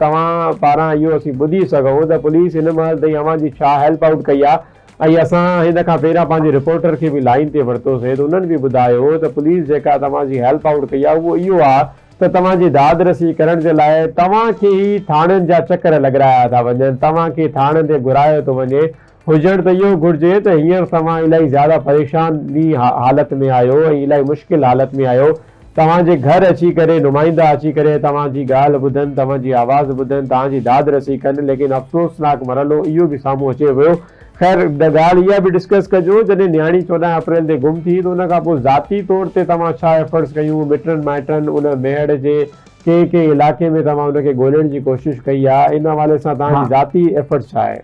توهان پاران اهو اسين ٻڌي سگهون ته پوليس هن مهل تائين اوهان جي ڇا هيلپ آئوٽ ڪئي آهي ۽ اسان هن کان پهريان پنهنجي رپورٽر کي به لائين تي ورتوسين ته انهن به ٻڌايو ته پوليس جيڪا توهان جي هيلپ آئوٽ ڪئي آهي اهو اهو آهي ته توهان جي داد رسي ڪرڻ جي لاء توهان کي ئي ٿاڻن جا چڪر لڳرايا ٿا وڃن توهان کي ٿاڻن تي گهرايو ٿو وڃي هجڻ ته اهو گهرجي ته هينئر توهان الائي زياده پريشاني حالت ۾ آهيو ۽ الائي مشڪل حالت ۾ آهيو، توهان جي گهر اچي ڪري نمائندا اچي ڪري توهان جي ڳالهه ٻڌن، توهان جي آواز ٻڌن، توهان جي داد رسي ڪن، ليڪن افسوسناڪ مرحلو اهو به سامهون اچي ويو. خير ڳالهه اها به ڊسڪس ڪجو جڏهن نياڻي 14 اپريل تي گم ٿي ته ان کان پوء ذاتي طور تي توهان ڇا ايفرٽس ڪيون، مٽن مائٽن ان ميهڙ جي ڪنهن ڪنهن علائقي ۾ توهان ان کي ڳولڻ جي ڪوشش ڪئي آهي، ان حوالي سان توهان جي ذاتي ايفرٽس ڇا آهي؟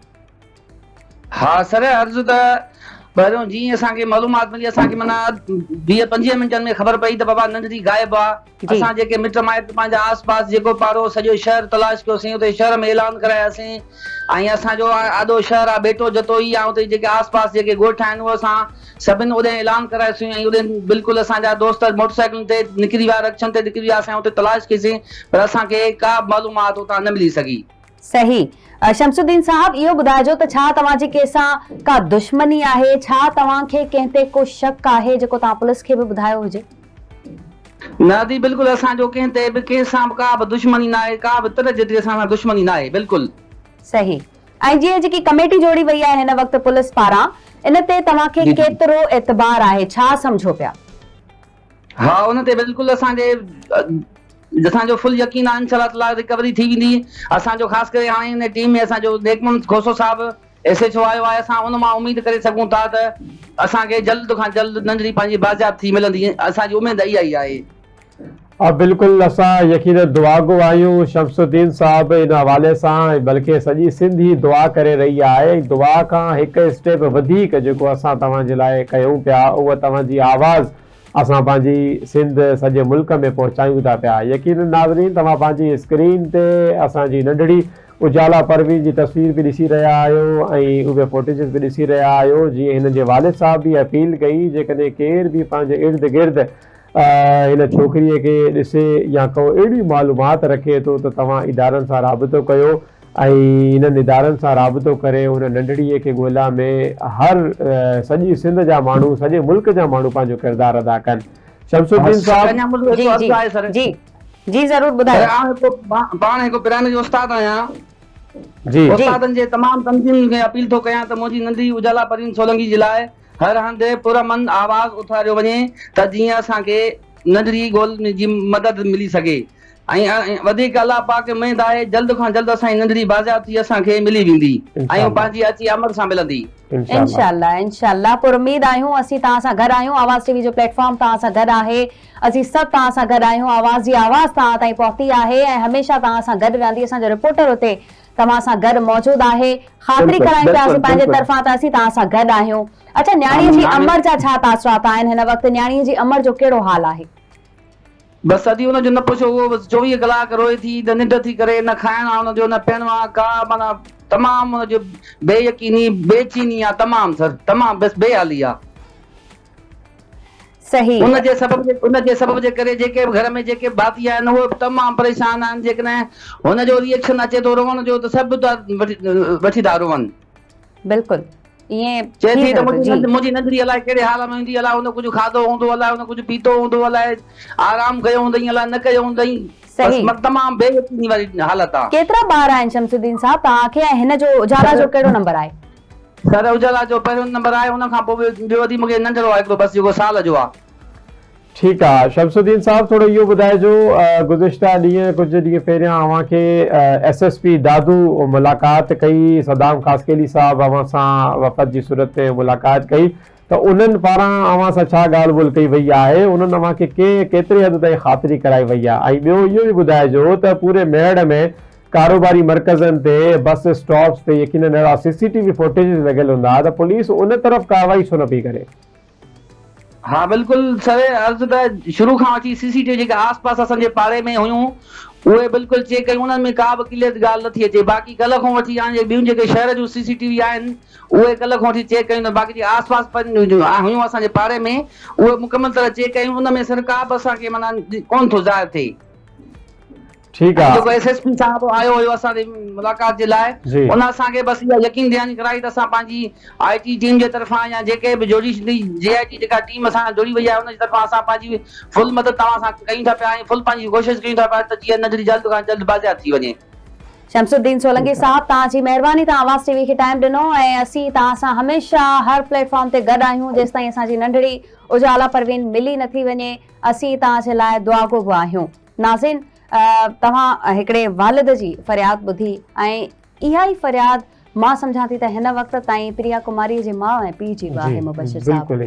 ها سر عرض ته پهريون جيئن اسان کي معلومات ملي اسان کي معنيٰ 20 25 منٽن ۾ خبر پئي ته بابا ننڍڙي غائب آ اسان جيڪي مٽ مائٽ پنهنجا آس پاس جيڪو پاڙو سڄو شهر تلاش ڪيوسين اتي شهر ۾ اعلان ڪراياسين ۽ اسان جو آڏو شهر آ ٻيٽو جتوئي آ اتي جيڪي آس پاس جيڪي ڳوٺ آهن اهي اسان سڀن اوڏي اعلان ڪرايوسين ۽ اوڏي بلڪل اسان جا دوست موٽر سائيڪلن تي نڪري ويا رڪشن تي نڪري ويا اسان اتي تلاش ڪئيسين پر اسان کي ڪا به معلومات اتان نه ملي سگهي. صحيح. شمس الدين صاحب اهو ٻڌائجو ته ڇا توهان جي ڪنهن سان ڪا دشمني آهي؟ ڇا توهان کي ڪنهن تي ڪو شڪ آهي جيڪو توهان پوليس کي به ٻڌايو هجي؟ نه ادي بلڪل اسان جو ڪنهن تي به ڪنهن سان به ڪا به دشمني ناهي ڪا به تر جيتري اسان سان دشمني ناهي بلڪل. صحيح. ۽ جيئن جيڪي ڪميٽي جوڙي وئي آهي هن وقت پوليس پاران ان تي توهان کي ڪيترو اعتبار آهي ڇا سمجهو پيا؟ ها ان تي بلڪل اسان جي اسان جو فل يقين آهي انشاء الله تعالي ريڪوري ٿي ويندي اسان جو خاص ڪري هاڻي ان ٽيم ۾ اسان جو نيڪ محمد کوسو صاحب ايس ايڇ او آيو آهي اسان ان مان اميد ڪري سگهون ٿا ته اسان کي جلد کان جلد ننڍڙي پنهنجي بازياب ٿي ملندي اسان جي اميد اها ئي آهي. ها بلڪل اسان يقينن دعاگو آهيون شمس الدين صاحب ان حوالي سان ۽ بلڪه سڄي سنڌ ئي دعا ڪري رهي آهي ۽ دعا کان هڪ اسٽيپ وڌيڪ جيڪو اسان توهان جي لاء ڪيون پيا اهو توهان جي آواز اسان پنهنجي سنڌ سڄي ملڪ ۾ پهچايون ٿا پيا يقينن ناظرين توهان پنهنجي اسڪرين تي اسان جي ننڍڙي اجالا پروين جي تصوير به ڏسي رهيا آهيو ۽ اهي فوٽيجز به ڏسي رهيا آهيو جيئن هنن جي والد صاحب به اپيل ڪئي جيڪڏهن ڪير به پنهنجي ارد گرد هن ڇوڪريء کي ڏسي يا ڪو اهڙي معلومات رکي ٿو ته توهان ادارن سان رابطو ڪيو ۽ انهن ادارن سان رابطو ڪري ان ننڍڙيء کي ڳولا ۾ هر سڄي سنڌ جا ماڻهو سڄي ملڪ جا ماڻهو پنهنجو ڪردار ادا ڪن. شمس الدين صاحب. جي جي جي جي ضرور ٻڌايو. پاڻ هڪ پرائمري استاد آهيان. جي. استادن جي تمام تنظيمن کي اپيل ٿو ڪيان ته منهنجي ننڍڙي اجالا پروين سولنگي جي لاء هر هنڌ پرامن آواز اٿاريو وڃي ته جيئن اسان کي ننڍڙي ڳول جي مدد ملي سگهي ۽ وڌيڪ الله پاڪ کي اميد آهي جلد کان جلد اسان جي ننڍڙي بازياب ٿي اسان کي ملي ويندي ۽ هو پنهنجي اچي امڙ سان ملندي. انشاء الله انشاء الله پر اميد آهيون اسين توهان سان گڏ آهيون آواز ٽي وي جو پليٽ فارم توهان سان گڏ آهي اسين سڀ توهان سان گڏ آهيون آواز جي آواز توهان تائين پهتي آهي ۽ هميشه توهان سان گڏ رهندي اسان جو رپورٽر اتي توهان سان گڏ موجود آهي. خاطري ڪرائين پيا اسين پنهنجي طرفان ته اسين توهان سان گڏ آهيون. اڇا نياڻيء جي امڙ جا ڇا تاثرات آهن هن وقت نياڻيء جي امڙ جو ڪهڙو حال آهي؟ بس ادي ان جو نه پڇو اهو بس 24 ڪلاڪ روئي ٿي نه ننڊ ٿي ڪري نه کائڻ آ ان جو نه پيئڻ آ ڪا معنيٰ تمام ان جو بي يقيني بي چيني آ تمام سر تمام بس بي حالي آ. صحيح. ان جي سبب جي ان جي سبب جي ڪري جيڪي به گهر ۾ جيڪي به ڀاتي آهن اهي به تمام پريشان آهن جيڪڏهن هن جو ري ايڪشن اچي ٿو روئڻ جو ته سڀ ٿا وٺي ٿا روئن. بلڪل ائين چئي ٿي ته منهنجي ننڍڙي الائي ڪهڙي حال ۾ هوندي الائي هن ڪجهه کاڌو هوندو الائي هن ڪجهه پيتو هوندو الائي آرام ڪيو هوندئين الائي نه ڪيو هوندئين بس تمام بي يقيني واري حالت آ. ڪيترا ٻار آهن شمس الدين صاحب توهان کي ۽ هن جو اجالا جو ڪهڙو نمبر آهي؟ سر اجالا جو پهريون نمبر آهي ان کان پوء ٻيو وڌي مونکي ننڍڙو آهي هڪڙو بس جيڪو سال جو آهي. ٺيڪ آ شمس الدين صاحب ٿورو اهو ٻڌائجو گذشته ڏينهن ڪجهه ڏينهن پهريان اوهان کي ايس ايس پي دادو ملاقات ڪئي صدام خاصخيلي صاحب اوهان سان وفد جي صورت ۾ ملاقات ڪئي ته انهن پاران اوهان سان ڇا ڳالهه ٻولهه ڪئي وئي آهي، انهن اوهان کي ڪنهن ڪيتري حد تائين خاطري ڪرائي وئي آهي ۽ ٻيو اهو به ٻڌائجو ته پوري ميهڙ ۾ ڪاروباري مرڪزن تي بس اسٽاپس تي يقينن اهڙا سي سي ٽي وي فوٽيجز لڳل هوندا ته پوليس ان طرف ڪارروائي ڇو نه پئي ڪري؟ ها بلڪل سر عرض ته شروع کان وٺي سي سي ٽي وي جيڪي آس پاس اسان جي پاڙي ۾ هيون اهي بلڪل چيڪ ڪيون انهن ۾ ڪا به ڪليئر ڳالهه نه ٿي اچي باقي ڪلهه کان وٺي هاڻي ٻيون جيڪي شهر جون سي سي ٽي وي آهن اهي ڪلهه کان وٺي چيڪ ڪيون ته باقي جيڪي آس پاس هيون اسان جي پاڙي ۾ اهي مڪمل طرح چيڪ ڪيون ان ۾ سر ڪا به اسان کي معنيٰ ڪونه ٿو ظاهر ٿئي. ٺيڪ ۽ آ. جيڪو ايس ايس پي صاحب آيو هيو اسان تي ملاقات جي لاء جي. ان اسان کي بس اها يقين دهاني ڪرائي ته اسان پنهنجي آء ٽي ٽيم جي طرفان يا جيڪي به جوڊيشري جي آء ٽي جيڪا ٽيم اسان جوڙي وئي آهي ان جي طرفان اسان پنهنجي فل مدد توهان سان ڪيون ٿا پيا ۽ فل پنهنجي ڪوشش ڪيون ٿا پيا ته جيئن ننڍڙي جلد کان جلد بازياب ٿي وڃي. شمس الدين سولنگي صاحب توهان جي مهرباني توهان آواز ٽي وي کي ٽائيم ڏنو ۽ اسين توهان سان هميشه هر پليٽ فارم تي گڏ آهيون جيستائين اسان جي ننڍڙي اجالا پروين ملي نٿي وڃي اسين توهان جي لاء دعاگو به آهيون ناظرين توهان هڪڙي والد جي فرياد ٻڌي ۽ اها ئي فرياد مان سمجهان ٿي ته هن وقت تائين پريا ڪماري جي ماء ۽ پيء جي به آهي مبشر صاحب.